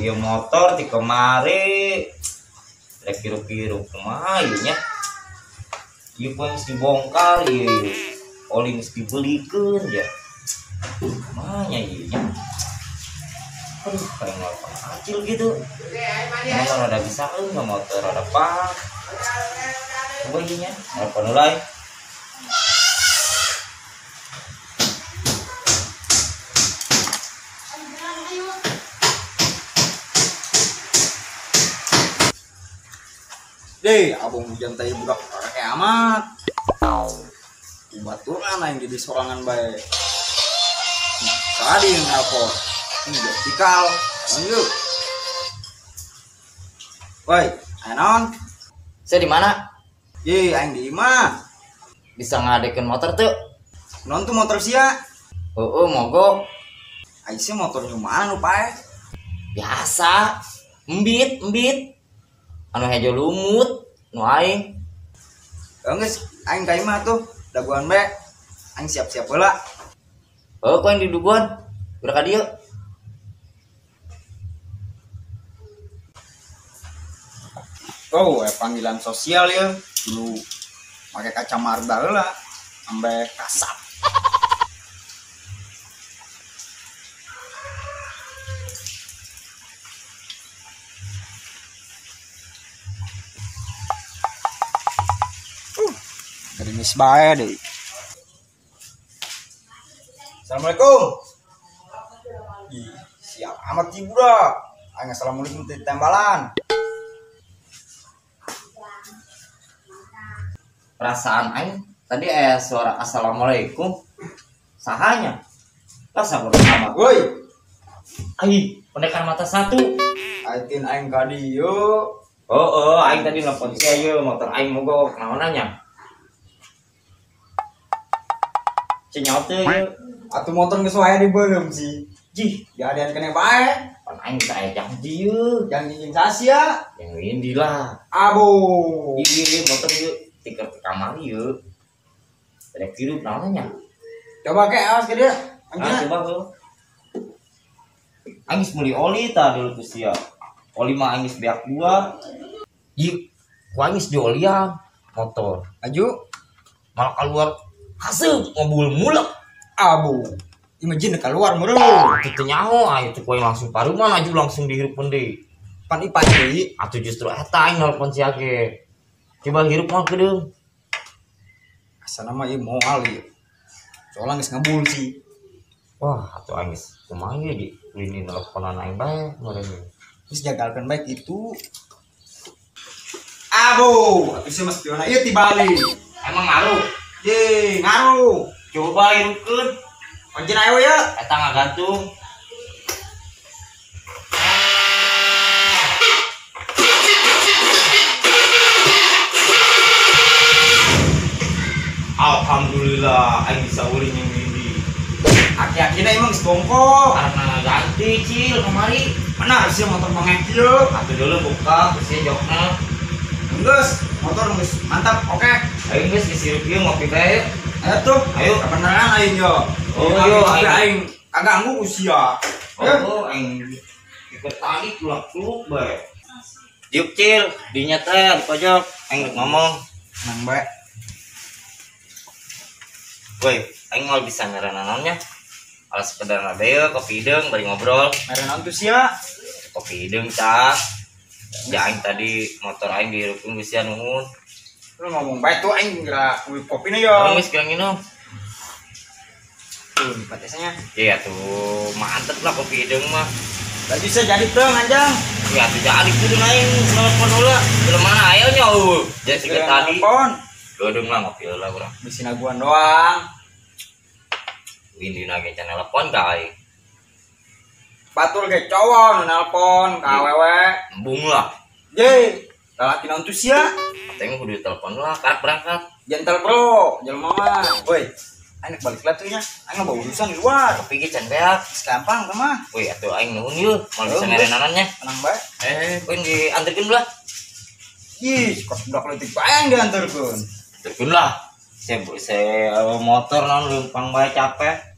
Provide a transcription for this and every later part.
Ieu motor ti kemari. Rek kiru-kiru kumaha ieu nya. Ieu pun geus dibongkar ieu. Oli geus dibelikeun ya. Kumaha nya ieu nya. Aduh, kayak nelpon acil gitu. Emang rada bisa nggak motor rada pak. Coba ieu nya, nelpon mulai. Deh, abang hujan tadi budak kayak amat. Baturan aing di sorangan bae. Tadi yang nelpon. Ini tikal. Lanjut. Woi, ayo naon? Saya di mana? Ye, aing di imah. Bisa ngadekeun motor tuh? Non tuh motor sia. Heeh, mogok. Aing sih motor nyumaan nu pae. Biasa. Embit, embit. Anu hejo lumut, nu aing. Geus, aing ka imah tuh, daguan bae. Aing siap-siap heula. Heuh, ku aing diduguan. Geura ka dieu. Oh, panggilan sosial ya. Dulu pakai kacamata heula, sampai kasap. Gerimis bae deh. Assalamualaikum. Ih, siap amat sih budak. Aing assalamualaikum teh tembalan. Perasaan aing tadi suara assalamualaikum. Sahanya. Rasa bersama. Woi. Ai, pendekar mata satu. Aitin aing ka dieu. Oh, aing tadi nelpon sia ieu motor aing mogok naonanya. Cenyot teh ieu. Atuh motor geus wae dibeuleum sih. Jih, diadean keneh bae. Pan aing geus aya janji ieu. Janji jeung sasia. Yang Windy lah. Abo. Ieu motor ieu tiker ke kamar ieu. Rek hirup naonnya. Coba ke awas ke dia. Ah, coba heuh. Aing geus meuli oli tah dulu ku sia. Oli mah aing geus beak dua. Ieu ku aing geus diolian motor. Aju malah keluar haseup ngobul mulek. Abu. Imagine keluar meureun. Atuh teu nyaho aya teh ku aing langsung paruman aju langsung dihirupeun deui. Pan ipan deui. Atuh justru eta aing nelpon sia ge. Coba hirup mah keudeung. Asana mah ieu moal ieu. Soalnya geus ngebul sih. Wah, atuh aing geus kumaha ieu di ini nelponan aing bae meureun. Geus jagalkeun bae kitu. Abu, atuh sia mah spiona ieu ti Bali. Emang ngaruh? Ye, ngaruh. Coba hirupkeun. Anjeun ayo ya. Eta ngagantung. Alhamdulillah aing bisa ulin yang ini. Aki-akina emang geus bongkok. Karena ngaganti cil kemari. Mana sih motor bangek ieu? Atuh dulu buka geus jokna. Geus, motor geus mantap, oke. Ayo geus geus hirup ieu ngopi bae. Ayo tuh, ayo kebenaran aing yo. Oh, yo aing kaganggu usia. Oh, aing ikut tali kulak-kuluk bae. Diuk cil, dinya teh di pojok, aing ngomong. Nang bae. Woi, aing mau bisa ngaranannya. Ala sekedar ngabeul kopi hideung bari ngobrol. Ngaran tuh sia? Kopi hideung tah. Ya aing tadi motor aing dihirupkeun geus sia nuhun. Lu ngomong bae tuh aing geura kopina yo. Geus geura nginum. Tuh patesnya. Iya tuh, mantep lah kopi hideung mah. Lah bisa jadi teu anjang. Ya tuh jadi kudu aing nelpon heula. Belum mana ayo nya eueuh. Jadi ke tadi. Nelpon. Geudeung lah ngopi heula urang. Bisi naguan doang. Windy nage can nelpon ka aing. Batur ge cowok nu nelpon ka awewe. Embung lah. Ye, lalaki naon tuh sia? Katanya kudu telepon lah, karek berangkat. Gentle bro, jelema mah. Woi, aing balik lah tuh nya. Aing bawa urusan di luar. Tapi ge can beak. Gampang teh mah. Woi, atuh aing nuhun yeuh, moal bisa ngarenanannya. Tenang bae. Koin dianterkeun lah. Ih, kos budak leutik bae yang dianterkeun. Anterkeun lah. Saya motor naon leumpang bae capek.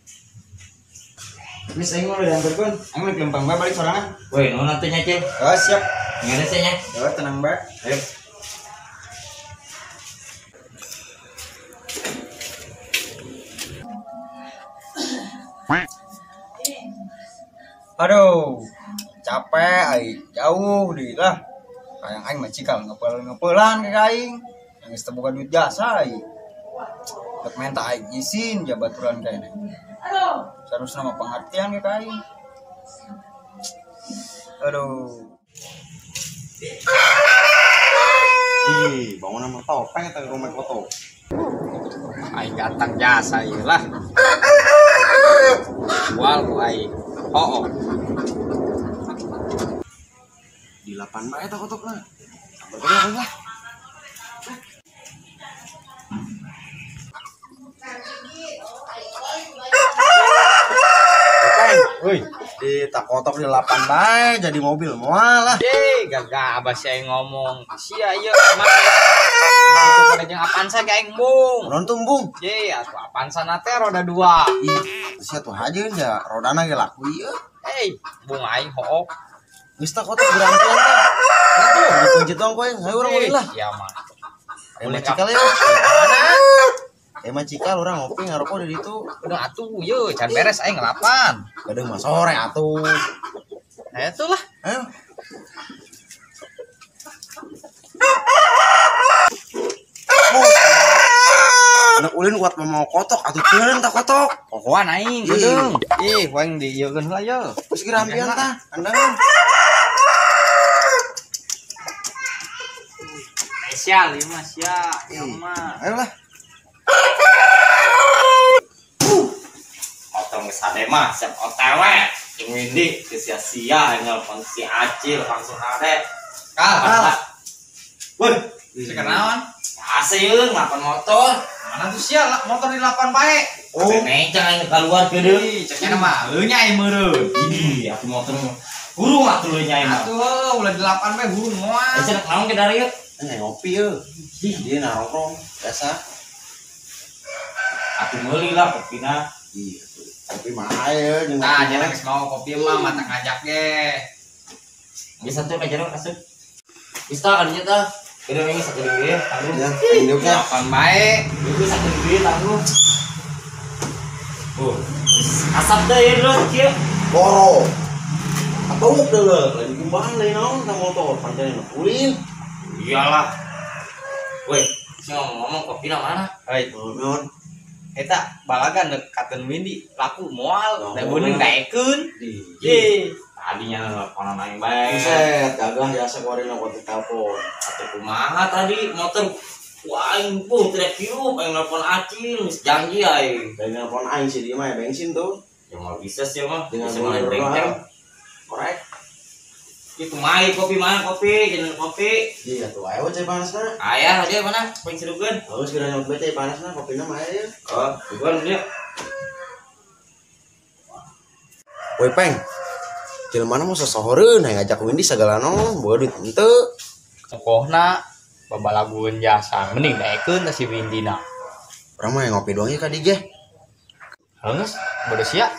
Geus aing mah udah diantarkeun. Aing mah lempang bae balik sorangan. Woi, nu nanti nya, Cil. Oh, siap. Ngene sih nya. Oh, tenang bae. Ayo. Aduh, capek aing, jauh di lah. Kayang aing mah cikal ngepel-ngepelan ke aing. Yang geus teu boga duit jasa aing. Rek menta aing izin jabaturan kayaknya. Seharusnya mah pengertian ke aing. Aduh. Ih, bangunan mah topeng eta rumah foto. Aing ganteng jasa ieu lah. Jual ku aing. Oh. Di lapan bae eta kotokna. Sambar lah. Woi, di takotok di lapan bae jadi mobil moal lah. Ye, gagah abah sia ngomong. Sia ieu mah. Itu pada jeung Avanza ge aing bung. Naon tuh bung? Ye, atuh Avanza na teh roda 2. Ih, sia tuh hajeun ya, rodana ge laku ieu. Hei, bung aing hook. Geus takotok berantian teh. Atuh, dikunci tong koe, hayu urang ulin lah. Iya mah. Emang cikal ya. Emang cikal urang ngopi ngarokok di ditu. Udah atuh ye, can beres aing ngelapan. Kadang mah sore atuh. Ayo tuh lah. Ayo. Anak ulin kuat mau kotok atuh teureun tak kotok. Kokoan aing geudeung. Ih, waing diieukeun heula ye. Geus gerampian tah, andangan. Spesial ieu mah sia, ieu mah. Ayo lah. Otong geus hade mah siap OTW. Jeung Windy geus sia-sia nelpon si Acil langsung hade. Kal. Woi, sekenaon? Aseun ngelapan motor. Mana tuh sia motor di lapan bae. Oh, mencang aing keluar geudeung. Ceknya mah leunya aing meureun. Ih, aku motor hurung atuh leunya aing mah. Atuh ulah di lapan bae hurung moal. Eh, cenah naon ke dari yeuh? Ngopi yeuh. Dia nongkrong biasa. Atuh meuli lah kopina. Iya tuh. Kopi mah aya jeung. Tah, jangan geus mau kopi mah mata ngajak ge. Bisa tuh ka jero asup. Bisa kan nya tah. Geudeung ini sakedeung ge tangguh. Ya, induknya lapan bae. Ieu sakedeung ge tangguh. Oh, asap teh ieu dulu kieu. Boro. Atuh deuleu, lagi kumbahan lain naon tah motor pancen ulin. Iyalah. Woi, si ngomong-ngomong kopina mana? Hei, naon? Eta balagan dekatin Windy laku moal da beuneung daekeun. Ye, tadinya nelponan aing bae. Buset, gagah jasa kuarina kuat telepon. Atuh kumaha tadi motor ku aing puh teriak hirup aing nelpon Acil geus janji aing. Dari nelpon aing sih dia mah bensin tuh. Ya mau bisa sih mah, dengan bisa main bengkel. Korek. Itu mai kopi mana kopi, jeneng kopi. Iya tuh, ayo cai panasna. Aya dia mana? Poin sirukeun. Bagus kira nyot bae cai panasna, kopina mah aya. Oh, bukan dia. Woi Peng. Jelema mah sosohoreun hayang ngajak Windy sagala naon, boga duit henteu. Tokohna babalagueun jasa, mending daekeun tah si Windy na. Urang mah ngopi doang ye ka dieu ge. Heungeus, bodo sia.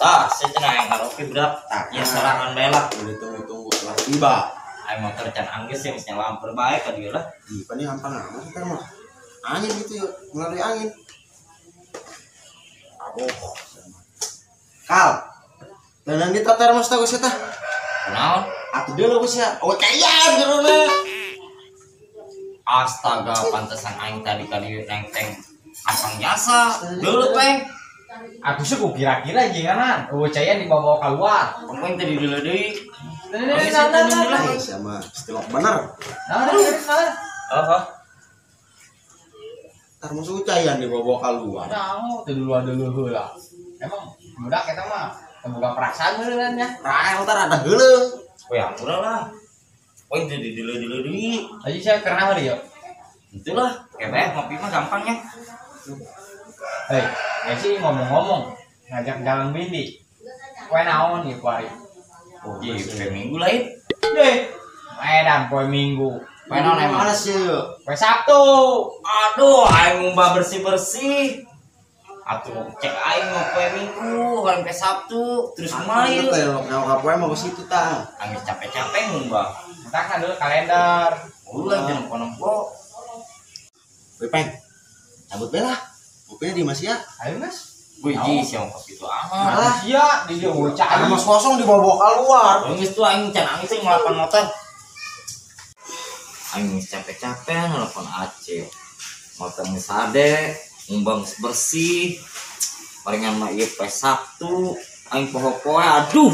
Tah, saya cenah yang ngaropi budak. Ya sorangan bae lah. Udah tunggu-tunggu lah tiba. Aing motor can anggeus yang geus lamper bae ka dieu lah. Ih, pan hampang amat teh mah. Angin gitu ya, melalui angin. Aduh. Kal. Tenang di termos tah geus tah. Kunaon? Atuh deuleu geus ya. Oh, cayan jerona. Astaga, pantesan aing tadi kali nengteng apang jasa. Deuleu peng. Aku sih kira-kira jangan, oh cayan dibawa keluar. Pemain tadi dulu deui. Nah, sama stilok bener. Nah, oh. Termasuk cayan dibawa keluar. Nah, teu dulu heula. Emang budak eta mah teu boga perasaan meureun nya. Rael tar ada heuleung. Oh ya ampun lah. Poin tadi dulu deui. Aja saya karena hari yo. Itulah, kebeh ngopi mah gampangnya. Hei, ya sih ngomong-ngomong ngajak jalan Windy. Kowe naon ieu kuari? Oh, iya, poe minggu lain. Deh. Edan poe minggu. Poe naon emang? Mana sih? Poe Sabtu. Aduh, aing ngumbah bersih-bersih. Atuh cek aing mah poe Minggu, kan poe Sabtu, terus kumaha ieu? Teh lo ka poe mah ke situ tah. Aing capek-capek ngumbah. Kan dulu kalender. Ulah jangan nempo-nempo. Woi Peng. Cabut be lah. Kopinya di Mas ya. Ayo geus. Gue ji siapa kos itu amat. Alah. Sia di dieu bocah. Ada mas kosong dibawa keluar. Aing tuh aing can aing teh ngelapan motor. Aing capek-capek nelpon Aceh. Motor geus sade, ngumbang geus bersih. Palingan mah ieu poe Sabtu, aing poho-poe aduh.